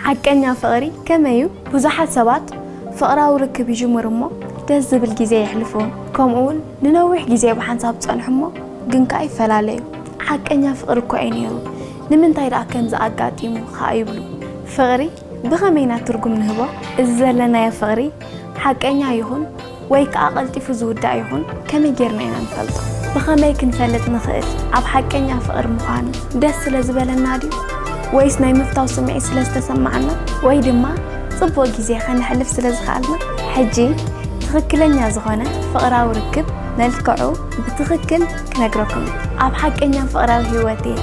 ሓቀኛ ፍቕሪ ከመይ እዩ? ብዙሓት ሰባት ፍቕራዊ ርክብ ይጅምሩ እሞ ደስ ዝብል ግዜ የሕልፉ፣ ከምኡ እውን ንነዊሕ ግዜ ብሓንሳብ ጸንሑ እሞ ግን ከኣ ይፈላለዩ። ሓቀኛ ፍቕሪ እኮ እዩ ነይሩ፣ ንምንታይ ደኣ ከምዚ ኣጋጢሙ ከኣ ይብሉ። ፍቕሪ ብኸመይ ኢና ትርጉም ንህቦ? እዚ ዘለናዮ ፍቕሪ ሓቀኛ ይኹን ወይ ከኣ ቀልጢፉ ዝውዳእ ይኹን ከመይ ጌርና ኢና ንፈልጦ? ብኸመይ ክንፈልጥ ንኽእል? ኣብ ሓቀኛ ፍቕሪ ምዃኑ ደስ ስለ ዝበለና ድዩ? ወይስ ናይ ምፍታው ስምዒት ስለ ዝተሰማዓና? ወይ ድማ ጽቡቕ ግዜ ከነሕልፍ ስለ ዝኸኣልና? ሕጂ ትኽክለኛ ዝኾነ ፍቕራዊ ርክብ መልክዑ ብትኽክል ክነግረኩም። ኣብ ሓቀኛ ፍቕራዊ ህይወት እየ፣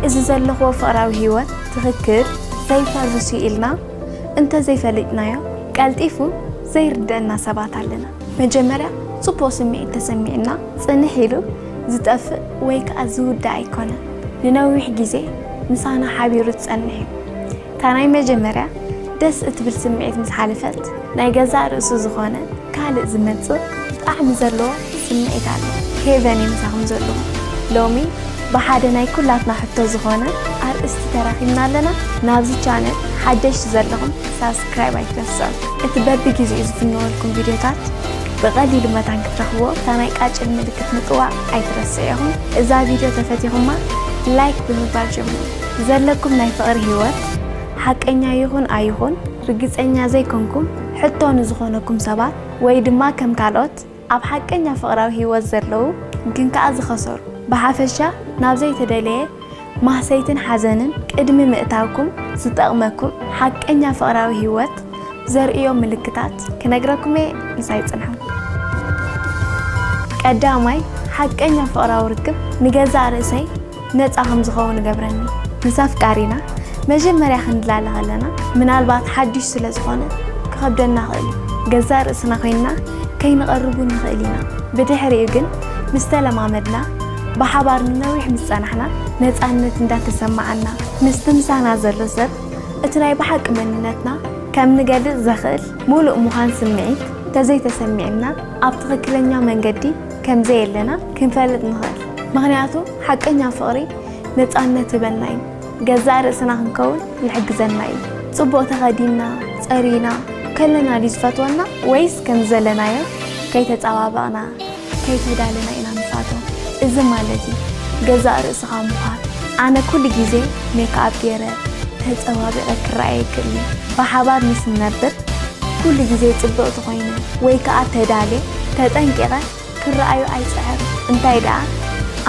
እዚ ዘለኽዎ ፍቕራዊ ህይወት ትኽክል ዘይፈርስ እዩ ኢልና እንተ ዘይፈሊጥናዮ ቀልጢፉ ዘይርደአና ሰባት ኣለና። መጀመርያ ጽቡቕ ስምዒት ተሰሚዕና ጽንሕ ኢሉ ዝጠፍእ ወይ ከኣ ዝውዳእ ኣይኮነን። ንነዊሕ ግዜ ምሳና ሓቢሩ ዝጸንሕ እዩ። እታ ናይ መጀመርያ ደስ እትብል ስምዒት ምስ ሓለፈት ናይ ገዛእ ርእሱ ዝኾነ ካልእ ዝመጽእ ጣዕሚ ዘለዎ ስምዒት ኣሎ። ሄቨን እዩ ምሳኹም ዘለኹ። ሎሚ ብሓደ ናይ ኩላትና ሕቶ ዝኾነ ኣርእስቲ ተራኺብና ኣለና። ናብዚ ቻነል ሓደሽቲ ዘለኹም ሳብስክራይብ ኣይትረስዑ። እቲ በብግዜኡ ዝፍነወልኩም ቪድዮታት ብቐሊሉ መታን ክትረኽብዎ እታ ናይ ቃጭል ምልክት ምጥዋቕ ኣይትረስዑ ኢኹም። እዛ ቪድዮ ተፈቲኹማ ላይክ ብምባል ጀምሩ። ዘለኩም ናይ ፍቕሪ ህይወት ሓቀኛ ይኹን ኣይኹን ርግጸኛ ዘይኮንኩም ሕቶ ንዝኾነኩም ሰባት ወይ ድማ ከም ካልኦት ኣብ ሓቀኛ ፍቕራዊ ህይወት ዘለዉ ግን ከኣ ዝኸሰሩ። ብሓፈሻ ናብ ዘይተደለየ ማህሰይትን ሓዘንን ቅድሚ ምእታውኩም ዝጠቕመኩም ሓቀኛ ፍቕራዊ ህይወት ዘርእዮ ምልክታት ክነግረኩም እየ፣ ምሳይ ጽንሑ። ቀዳማይ፣ ሓቀኛ ፍቕራዊ ርክብ ንገዛእ ርእሰይ ነጻ ከም ዝኸውን እገብረኒ። ምስ ኣፍቃሪና መጀመርያ ክንላለ ከለና ምናልባት ሓድሽ ስለ ዝኾነ ክኸብደና ይኽእል እዩ። ገዛእ ርእስና ኮይንና ከይንቐርቡ ንኽእል ኢና። ብድሕሪኡ ግን ምስ ተለማመድና፣ ብሓባር ንነዊሕ ምስ ጸናሕና፣ ነጻነት እንዳተሰማዓና፣ ምስቲ ምሳና ዘሎ ሰብ እቲ ናይ ብሓቂ መንነትና ከም ንገልጽ ዘኽእል ምሉእ ምዃን ስምዒት ተዘይተሰሚዕና፣ ኣብ ትኽክለኛ መንገዲ ከም ዘየለና ክንፈልጥ ንኽእል። ምኽንያቱ ሓቀኛ ፍቕሪ ነጻነት ይህበና እዩ። ገዛእ ርእስና ክንከውን ይሕግዘና እዩ። ጽቡቕ ተኸዲንና፣ ጸሪና ከለና ድዩ ዝፈትወና ወይስ ከም ዘለናዮ ከይተጸባበቕና፣ ከይተዳለና ኢና ንፋቶ? እዚ ማለት እዩ ገዛእ ርእስኻ ምዃን። ኣነ ኩሉ ግዜ ሜክኣፕ ገይረ ተጸባቢቐ ክረኣይ ይክእል እዩ። ብሓባር ምስ ንነብር ኩሉ ግዜ ጽብቕቲ ኮይነ ወይ ከኣ ተዳልየ ተጠንቂቐ ክረኣዩ ኣይጽዕር። እንታይ ደኣ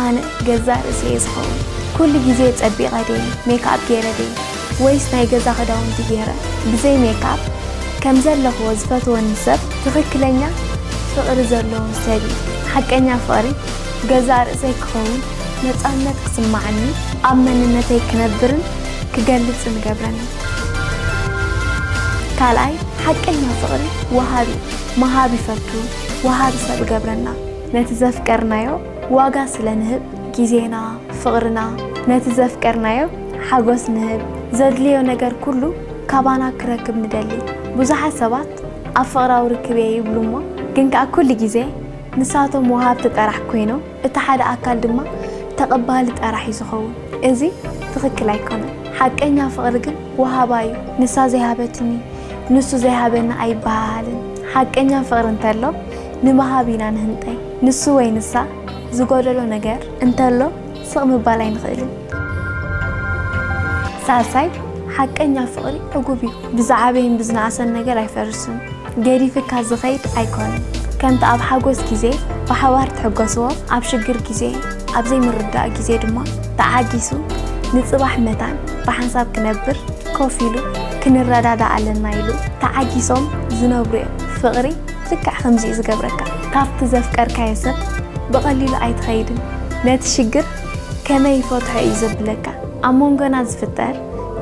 ኣነ ገዛእ ርእሰይ እየ ዝኸውን። ኩሉ ግዜ ጸቢቐ ድየ ሜክኣፕ ገይረ ድየ ወይስ ናይ ገዛ ክዳውንቲ ገይረ? ብዘይ ሜክኣፕ ከም ዘለኽዎ ዝፈትወኒ ሰብ ትኽክለኛ ፍቕሪ ዘለዎ ሰብ እዩ። ሓቀኛ ፍቕሪ ገዛእ ርእሰይ ክኸውን፣ ነጻነት ክስማዓኒ፣ ኣብ መንነተይ ክነብርን ክገልጽን ይገብረኒ። ካልኣይ፣ ሓቀኛ ፍቕሪ ወሃቢ፣ ምሃብ ይፈቱ፣ ወሃቢ ሰብ ይገብረና። ነቲ ዘፍቀርናዮ ዋጋ ስለ ንህብ፣ ግዜና፣ ፍቕርና፣ ነቲ ዘፍቀርናዮ ሓጎስ ንህብ። ዘድልዮ ነገር ኩሉ ካባና ክረክብ ንደሊ። ብዙሓት ሰባት ኣብ ፍቕራዊ ርክብ እየ ይብሉ እሞ፣ ግን ከኣ ኩሉ ግዜ ንሳቶም ወሃብቲ ጥራሕ ኮይኖም፣ እቲ ሓደ ኣካል ድማ ተቐባሊ ጥራሕ እዩ ዝኸውን። እዚ ትኽክል ኣይኮነን። ሓቀኛ ፍቕሪ ግን ወሃባ እዩ። ንሳ ዘይሃበትኒ፣ ንሱ ዘይሃበኒ ኣይበሃሃልን። ሓቀኛ ፍቕሪ እንተሎ፣ ንምሃብ ኢና ንህንጠይ። ንሱ ወይ ንሳ ዝጎደሎ ነገር እንተሎ፣ ስቕ ምባል ኣይንኽእልን። ሳልሳይ፣ ሓቀኛ ፍቕሪ ዕጉብ እዩ። ብዝዓበየን ብዝነኣሰን ነገር ኣይፈርስን። ገዲፍካ ዝኸይድ ኣይኮነን። ከምቲ ኣብ ሓጎስ ግዜ ብሓባር ትሕጎስዎ፣ ኣብ ሽግር ግዜ፣ ኣብ ዘይምርዳእ ግዜ ድማ ተዓጊሱ ንጽባሕ መታን ብሓንሳብ ክነብር፣ ኮፍ ኢሉ ክንረዳዳእ ኣለና ኢሉ ተዓጊሶም ዝነብሩ እዮም። ፍቕሪ ልክዕ ከምዚ እዩ ዝገብረካ። ካብቲ ዘፍቀርካዮ ሰብ ብቐሊሉ ኣይትኸይድን። ነቲ ሽግር ከመይ ይፈትሖ እዩ ዘብለካ። ኣብ መንጎና ዝፍጠር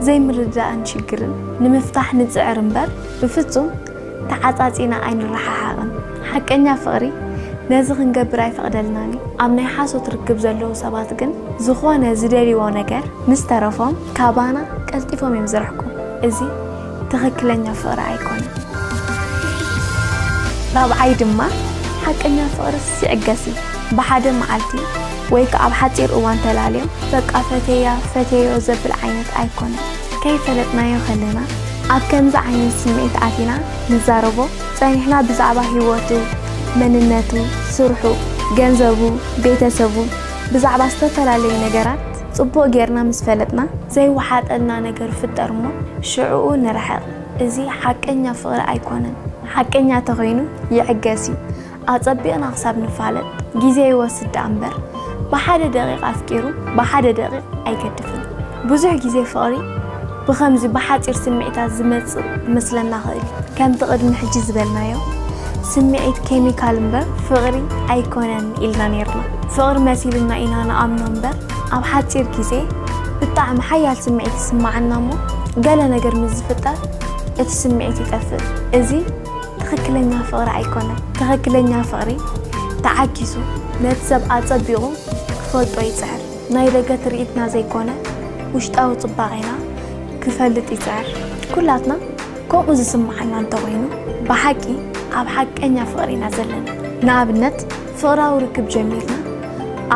ዘይምርድዳእን ሽግርን ንምፍታሕ ንጽዕር እምበር፣ ብፍጹም ተዓጻጺና ኣይንረሓሓቕን። ሓቀኛ ፍቕሪ ነዚ ክንገብር ኣይፈቕደልናን እዩ። ኣብ ናይ ሓሶት ርክብ ዘለዉ ሰባት ግን፣ ዝኾነ ዝደልይዎ ነገር ምስ ተረፎም፣ ካባና ቀልጢፎም እዮም ዝርሕቁ። እዚ ትኽክለኛ ፍቕሪ ኣይኮነን። ራብዓይ ድማ፣ ሓቀኛ ፍቕርስ ይዕገስ እዩ። ብሓደ መዓልቲ ወይ ከኣ ኣብ ሓጺር እዋን ተላልዮም፣ በቃ ፈትየያ፣ ፈትየዮ ዘብል ዓይነት ኣይኮነን። ከይፈለጥናዮ ከለና፣ ኣብ ከምዚ ዓይነት ስምዒት ኣቲና ንዛረቦ ጸኒሕና፣ ብዛዕባ ህይወቱ፣ መንነቱ፣ ስርሑ፣ ገንዘቡ፣ ቤተሰቡ፣ ብዛዕባ ዝተፈላለዩ ነገራት ጽቡቕ ጌርና ምስ ፈለጥና፣ ዘይወሓጠልና ነገር ይፍጠር እሞ ሽዕኡ ንርሓቕ። እዚ ሓቀኛ ፍቕሪ ኣይኮነን። ሓቀኛ ተኾይኑ ይዕገስ እዩ። ኣጸቢቕና ክሳብ ንፋለጥ ግዜ ይወስድ ደኣ እምበር፣ ብሓደ ደቂቕ ኣፍቂሩ ብሓደ ደቂቕ ኣይገድፍን። ብዙሕ ግዜ ፍቕሪ ብኸምዚ ብሓጺር ስምዒታት ዝመጽእ ክመስለና ይኽእል እዩ። ከምቲ ቅድሚ ሕጂ ዝበልናዮ፣ ስምዒት ኬሚካል እምበር ፍቕሪ ኣይኮነን ኢልና ነይርና። ፍቕሪ መሲሉና ኢና ንኣምኖ እምበር፣ ኣብ ሓጺር ግዜ ብጣዕሚ ሓያል ስምዒት ይስምዓና እሞ፣ ገለ ነገር ምስ ዝፍጠር እቲ ስምዒት ይጠፍእ። እዚ ትኽክለኛ ፍቕሪ ኣይኮነን። ትኽክለኛ ፍቕሪ ተዓጊሱ ነቲ ሰብ ኣጸቢቑ ክፈልጦ ይጽዕር። ናይ ደገ ትርኢትና ዘይኮነ ውሽጣዊ ጽባቐና ክፈልጥ ይጽዕር። ኩላትና ከምኡ ዝስምዓና እንተኾይኑ፣ ብሓቂ ኣብ ሓቀኛ ፍቕሪ ኢና ዘለና። ንኣብነት፣ ፍቕራዊ ርክብ ጀሚርና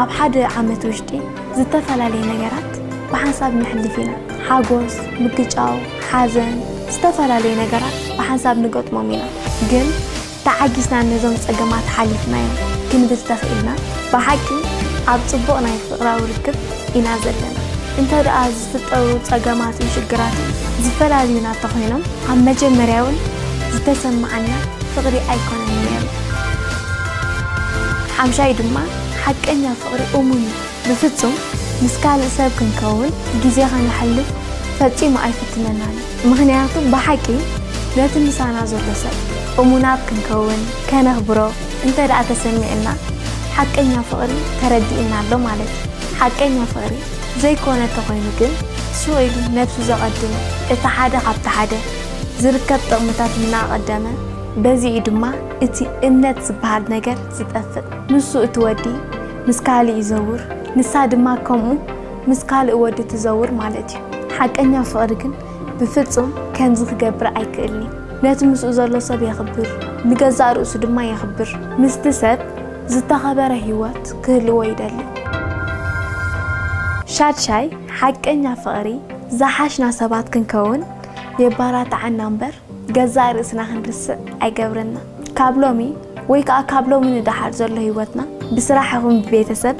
ኣብ ሓደ ዓመት ውሽጢ ዝተፈላለየ ነገራት ብሓንሳብ ነሕልፍ ኢና። ሓጎስ፣ ምግጫው፣ ሓዘን፣ ዝተፈላለየ ነገራት ብሓንሳብ ንገጥሞም ኢና። ግን ተዓጊስና ነዞም ጸገማት ሓሊፍናዮም ክንብል ተኽኢልና፣ ብሓቂ ኣብ ጽቡቕ ናይ ፍቕራዊ ርክብ ኢና ዘለና። እንተ ደኣ ዝፍጠሩ ጸገማትን ሽግራትን ዝፈላልዩና እንተኾይኖም፣ ኣብ መጀመርያ እውን ዝተሰምዓና ፍቕሪ ኣይኮነን ነይሩ። ሓምሻይ ድማ፣ ሓቀኛ ፍቕሪ እሙን እዩ። ብፍጹም ምስ ካልእ ሰብ ክንከውን ግዜ ከነሕልፍ ፈጺሙ ኣይፍትነናን እዩ። ምኽንያቱ ብሓቂ ነቲ ምሳና ዘሎ ሰብ እሙናት ክንከውን፣ ከነኽብሮ፣ እንተ ደኣ ተሰሚዕና፣ ሓቀኛ ፍቕሪ ተረዲእና ኣሎ ማለት እዩ። ሓቀኛ ፍቕሪ ዘይኮነ ተኾይኑ ግን፣ ሱቕ ኢሉ ነብሱ ዘቐድም፣ እቲ ሓደ ካብቲ ሓደ ዝርከብ ጥቕምታት እናቐደመ፣ በዚኡ ድማ እቲ እምነት ዝበሃል ነገር ዝጠፍእ። ንሱ እቲ ወዲ ምስ ካልእ ይዘውር፣ ንሳ ድማ ከምኡ ምስ ካልእ ወዲ ትዘውር ማለት እዩ። ሓቀኛ ፍቕሪ ግን ብፍጹም ከምዚ ክገብር ኣይክእልን እዩ። ነቲ ምስኡ ዘሎ ሰብ የኽብር፣ ንገዛእ ርእሱ ድማ የኽብር። ምስቲ ሰብ ዝተኸበረ ህይወት ክህልዎ ይደሊ። ሻድሻይ፣ ሓቀኛ ፍቕሪ ዝሓሽና ሰባት ክንከውን የባራትዓና እምበር፣ ገዛእ ርእስና ክንርስዕ ኣይገብረና። ካብ ሎሚ ወይ ከኣ ካብ ሎሚ ንደሓር ዘሎ ህይወትና ብስራሕ ይኹን ብቤተሰብ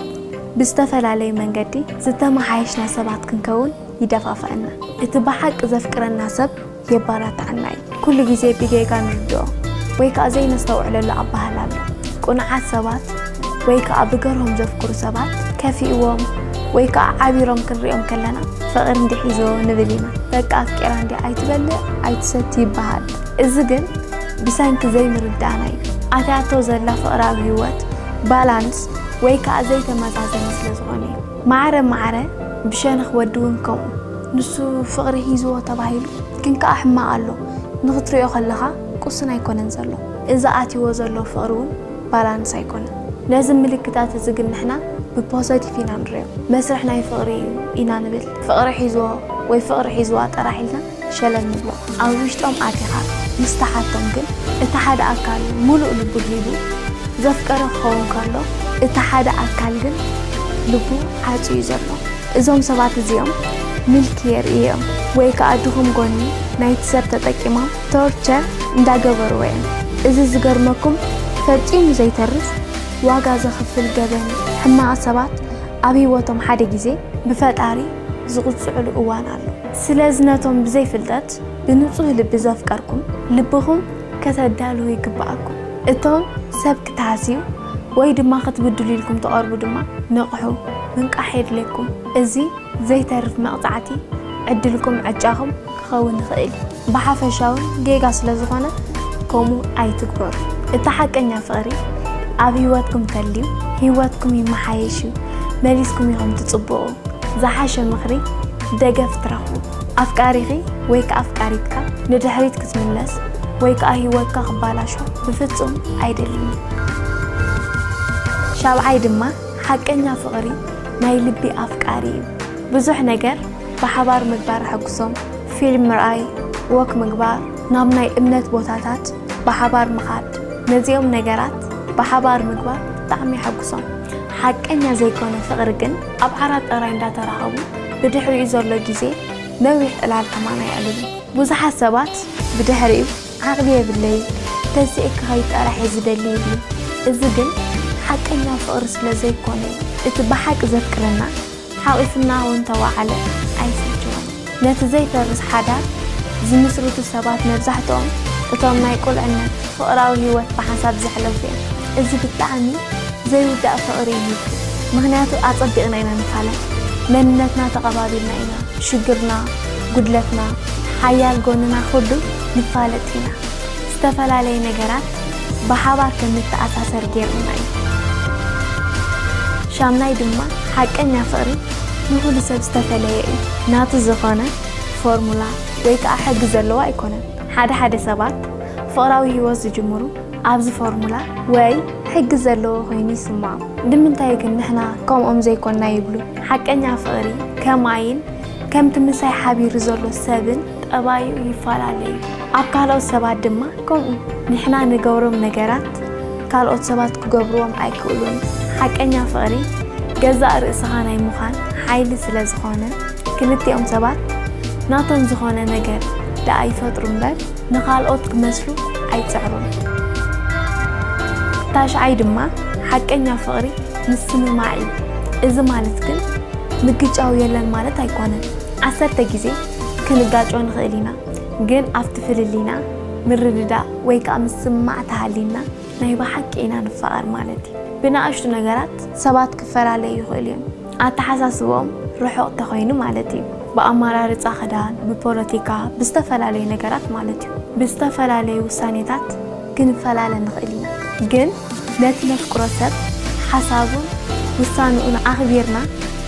ብዝተፈላለየ መንገዲ ዝተመሓየሽና ሰባት ክንከውን ይደፋፍኣና። እቲ ብሓቂ ዘፍቅረና ሰብ የባራትዓና እዩ። ኩሉ ግዜ ብጌጋ ንርድኦ ወይ ከኣ ዘይነስተውዕለሉ ኣባህላ ኣሎ። ቅኑዓት ሰባት ወይ ከኣ ብገርሆም ዘፍቅሩ ሰባት ከፊእዎም ወይ ከኣ ዓቢሮም ክንሪኦም ከለና፣ ፍቕሪ እንዲ ሒዞ ንብል ኢና። በቃ ኣፍቂራ እንዲ ኣይትበልዕ ኣይትሰቲ ይበሃል። እዚ ግን ብሰንኪ ዘይምርዳእና እዩ። ኣትያቶ ዘላ ፍቕራዊ ህይወት ባላንስ ወይ ከኣ ዘይተመዛዘነ ስለ ዝኾነ እዩ። ማዕረ ማዕረ ብሸነኽ ወዲ እውን ከምኡ። ንሱ ፍቕሪ ሒዝዎ ተባሂሉ ግን ከኣ ሕማቕ ኣሎ። ንኽትሪኦ ከለኻ ቁስን ኣይኮነን ዘሎ። እዚ ኣትይዎ ዘሎ ፍቕሪ እውን ባላንስ ኣይኮነን። ነዚ ምልክታት እዚ ግን ንሕና ብፖዘቲቭ ኢና ንሪኦ። መስርሕ ናይ ፍቕሪ እዩ ኢና ንብል። ፍቕሪ ሒዝዎ ወይ ፍቕሪ ሒዝዋ ጥራሕ ኢልና ሸለል ንብሎ። ኣብ ውሽጦም ኣቲኻ ምስ ተሓቶም ግን እቲ ሓደ ኣካል ሙሉእ ልቡ ሂቡ ዘፍቀረ ክኸውን ከሎ፣ እቲ ሓደ ኣካል ግን ልቡ ዓጽዩ ዘሎ። እዞም ሰባት እዚኦም ምልኪ የርእዩ እዮም ወይ ከኣ ድኹም ጎኒ ናይቲ ሰብ ተጠቂሞም ቶርቸር እንዳገበርዎ እዮም። እዚ ዝገርመኩም ፈጺሙ ዘይተርፍ ዋጋ ዘኽፍል ገበን እዩ። ሕማቕ ሰባት ኣብ ህይወቶም ሓደ ግዜ ብፈጣሪ ዝቕጽዕሉ እዋን ኣሎ። ስለዚ ነቶም ብዘይፍልጠት ብንጹህ ልቢ ዘፍቀርኩም ልብኹም ከተዳልዉ ይግብኣኩም። እቶም ሰብ ክትሃስዩ ወይ ድማ ክትብድሉ ኢልኩም ትቐርቡ ድማ ንቕሑ፣ ምንቃሕ የድልየኩም። እዚ ዘይተርፍ መቕጻዕቲ ዕድልኩም ዕጫኹም ክኸውን ይኽእል እዩ። ብሓፈሻ እውን ጌጋ ስለ ዝኾነ ከምኡ ኣይትግበሩ። እቲ ሓቀኛ ፍቕሪ ኣብ ህይወትኩም ተልዩ፣ ህይወትኩም ይመሓየሽ እዩ፣ መሊስኩም ኢኹም ትጽብቑ። ዝሓሸ ምኽሪ፣ ደገፍ ትረኽቡ። ኣፍቃሪኺ ወይ ከኣ ኣፍቃሪትካ ንድሕሪት ክትምለስ ወይ ከኣ ህይወትካ ክባላሾ ብፍጹም ኣይደልን። ሻብዓይ ድማ ሓቀኛ ፍቕሪ ናይ ልቢ ኣፍቃሪ እዩ። ብዙሕ ነገር ብሓባር ምግባር ኣሐጉሶም። ፊልም ምርኣይ፣ ወክ ምግባር፣ ናብ ናይ እምነት ቦታታት ብሓባር ምኻድ፣ ነዚኦም ነገራት ብሓባር ምግባር ብጣዕሚ የሐጉሶም። ሓቀኛ ዘይኮነ ፍቕሪ ግን ኣብ ዓራት ጥራይ እንዳተራኸቡ ብድሕሪኡ ዘሎ ግዜ ነዊሕ ዕላል ከማን ኣየዕልሉን። ብዙሓት ሰባት ብድሕሪኡ ዓቕሊ የብለይ፣ ተሲኤ ክኸይድ ጥራሕ እየ ዝደሊ ይብሉ። እዚ ግን ሓቀኛ ፍቕሪ ስለ ዘይኮነ እዩ። እቲ ብሓቂ ዘፍቅረና ሓቒፉና እውን ተወዓለ ኣይስልችዎን። ነቲ ዘይፈርስ ሓዳር ዝምስርቱ ሰባት መብዛሕትኦም እቶም ናይ ቁልዕነት ፍቕራዊ ህይወት ብሓንሳብ ዘሕለፉ እዮም። እዚ ብጣዕሚ ዘይውዳእ ፍቕሪ እዩ። ምኽንያቱ ኣጸቢቕና ኢና ንፋለጥ። መንነትና ተቐባቢልና ኢና። ሽግርና፣ ጉድለትና፣ ሓያል ጎንና ኩሉ ንፋለጥ ኢና። ዝተፈላለየ ነገራት ብሓባር ከም ንተኣሳሰር ገይሩና እዩ። ሻምናይ ድማ ሓቀኛ ፍቕሪ ንኹሉ ሰብ ዝተፈለየ እዩ። ናቱ ዝኾነ ፎርሙላ ወይ ከዓ ሕጊ ዘለዎ ኣይኮነን። ሓደ ሓደ ሰባት ፍቕራዊ ህይወት ዝጅምሩ ኣብዚ ፎርሙላ ወይ ሕጊ ዘለዎ ኮይኑ ይስምዖም። ንምንታይ ግን ንሕና ከምኦም ዘይኮንና ይብሉ። ሓቀኛ ፍቕሪ ከም ኣይን ከምቲ ምሳይ ሓቢሩ ዘሎ ሰብን ጠባዩ ይፈላለ እዩ። ኣብ ካልኦት ሰባት ድማ ከምኡ። ንሕና ንገብሮም ነገራት ካልኦት ሰባት ክገብርዎም ኣይክእሉን። ሓቀኛ ፍቕሪ ገዛእ ርእስኻ ናይ ምዃን ሓይሊ ስለ ዝኾነ፣ ክልቲኦም ሰባት ናቶም ዝኾነ ነገር ደኣ ይፈጥሩ እምበር ንኻልኦት ክመስሉ ኣይጽዕሩን። ታሽዓይ ድማ ሓቀኛ ፍቕሪ ምስምማዕ እዩ። እዚ ማለት ግን ምግጫው የለን ማለት ኣይኮነን። ዓሰርተ ግዜ ክንጋጮ ንኽእል ኢና፣ ግን ኣብቲ ፍልልይና ምርድዳእ ወይ ከዓ ምስምማዕ ተሃሊና ናይ ብሓቂ ኢና ንፋቐር ማለት እዩ። ብንኣሽቱ ነገራት ሰባት ክፈላለዩ ይኽእሉ እዮም። ኣተሓሳስብኦም ርሑቕ ተኾይኑ ማለት እዩ። ብኣመራርጻ ክዳን፣ ብፖለቲካ፣ ብዝተፈላለዩ ነገራት ማለት እዩ። ብዝተፈላለዩ ውሳኔታት ክንፈላለ ንኽእል ኢና። ግን ነቲ ነፍቅሮ ሰብ ሓሳቡን ውሳንኡን ኣኽቢርና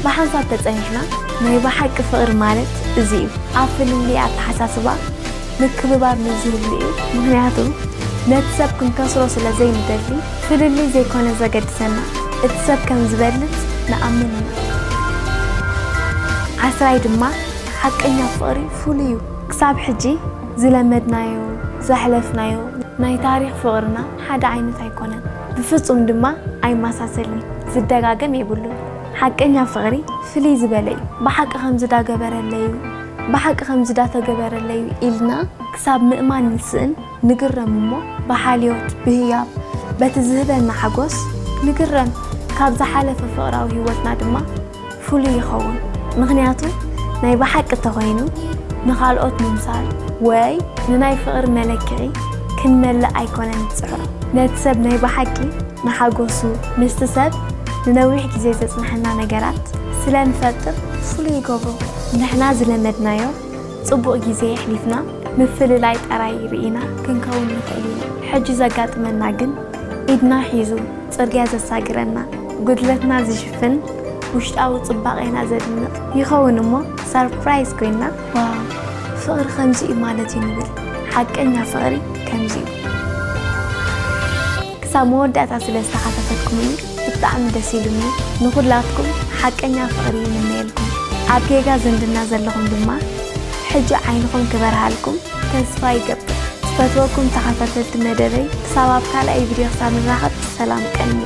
ብሓንሳብ ተጸኒሕና ናይ ብሓቂ ፍቕሪ ማለት እዚ እዩ። ኣብ ፍልልይ ኣተሓሳስባ ምክብባር ንዝህሉ እዩ። ምኽንያቱ ነቲ ሰብ ክንከስሮ ስለ ዘይንደሊ ፍልልይ ዘይኮነ ዘገድሰና እቲ ሰብ ከም ዝበልጽ ንኣምን ኢና። ዓስራይ ድማ ሓቀኛ ፍቕሪ ፍሉይ እዩ። ክሳብ ሕጂ ዝለመድናዮ ዘሕለፍናዮ ናይ ታሪኽ ፍቕርና ሓደ ዓይነት ኣይኮነን። ብፍጹም ድማ ኣይመሳሰልን። ዝደጋገም የብሉን። ሓቀኛ ፍቕሪ ፍልይ ዝበለ እዩ። ብሓቂ ከምዚ ዳገበረለዩ፣ ብሓቂ ከምዚ ዳተገበረለዩ ኢልና ክሳብ ምእማን ንስእን ንግረም እሞ ብሓልዮት ብህያብ በቲ ዝህበና ሓጎስ ንግረም። ካብ ዝሓለፈ ፍቕራዊ ህይወትና ድማ ፍሉይ ይኸውን። ምኽንያቱ ናይ ብሓቂ ተኾይኑ ንኻልኦት ምምሳል ወይ ንናይ ፍቕሪ መለክዒ ክንመልእ ኣይኮነን ንጽዕሮ። ነቲ ሰብ ናይ ብሓቂ ንሓጎሱ ምስቲ ሰብ ንነዊሕ ግዜ ዘጽንሐና ነገራት ስለ ንፈጥር ፍሉይ ይገብሮ። ንሕና ዝለመድናዮ ጽቡቕ ግዜ የሕሊፍና ምፍልላይ ጥራይ ርኢና ክንከውን ንኽእል ኢና። ሕጂ ዘጋጥመና ግን ኢድና ሒዙ ጽርግያ ዘሳግረና፣ ጉድለትና ዝሽፍን ውሽጣዊ ጽባቐና ዘድንቕ ይኸውን እሞ ሰርፕራይዝ ኮይና ዋው ፍቕሪ ከምዚ እዩ ማለት እዩ ንብል። ሓቀኛ ፍቕሪ ከምዚ እዩ። ክሳብ መወዳእታ ስለ ዝተኸታተልኩምኒ ብጣዕሚ ደስ ኢሉኒ። ንኹላትኩም ሓቀኛ ፍቕሪ ይምነየልኩም። ኣብ ጌጋ ዝንድና ዘለኹም ድማ ሕጂ ዓይንኹም ክበርሃልኩም ተስፋ ይገብር። ዝፈትወኩም ተኸታተልቲ መደበይ ክሳብ ኣብ ካልኣይ ቪድዮ ክሳብ ንራኸብ ሰላም ቀኒ።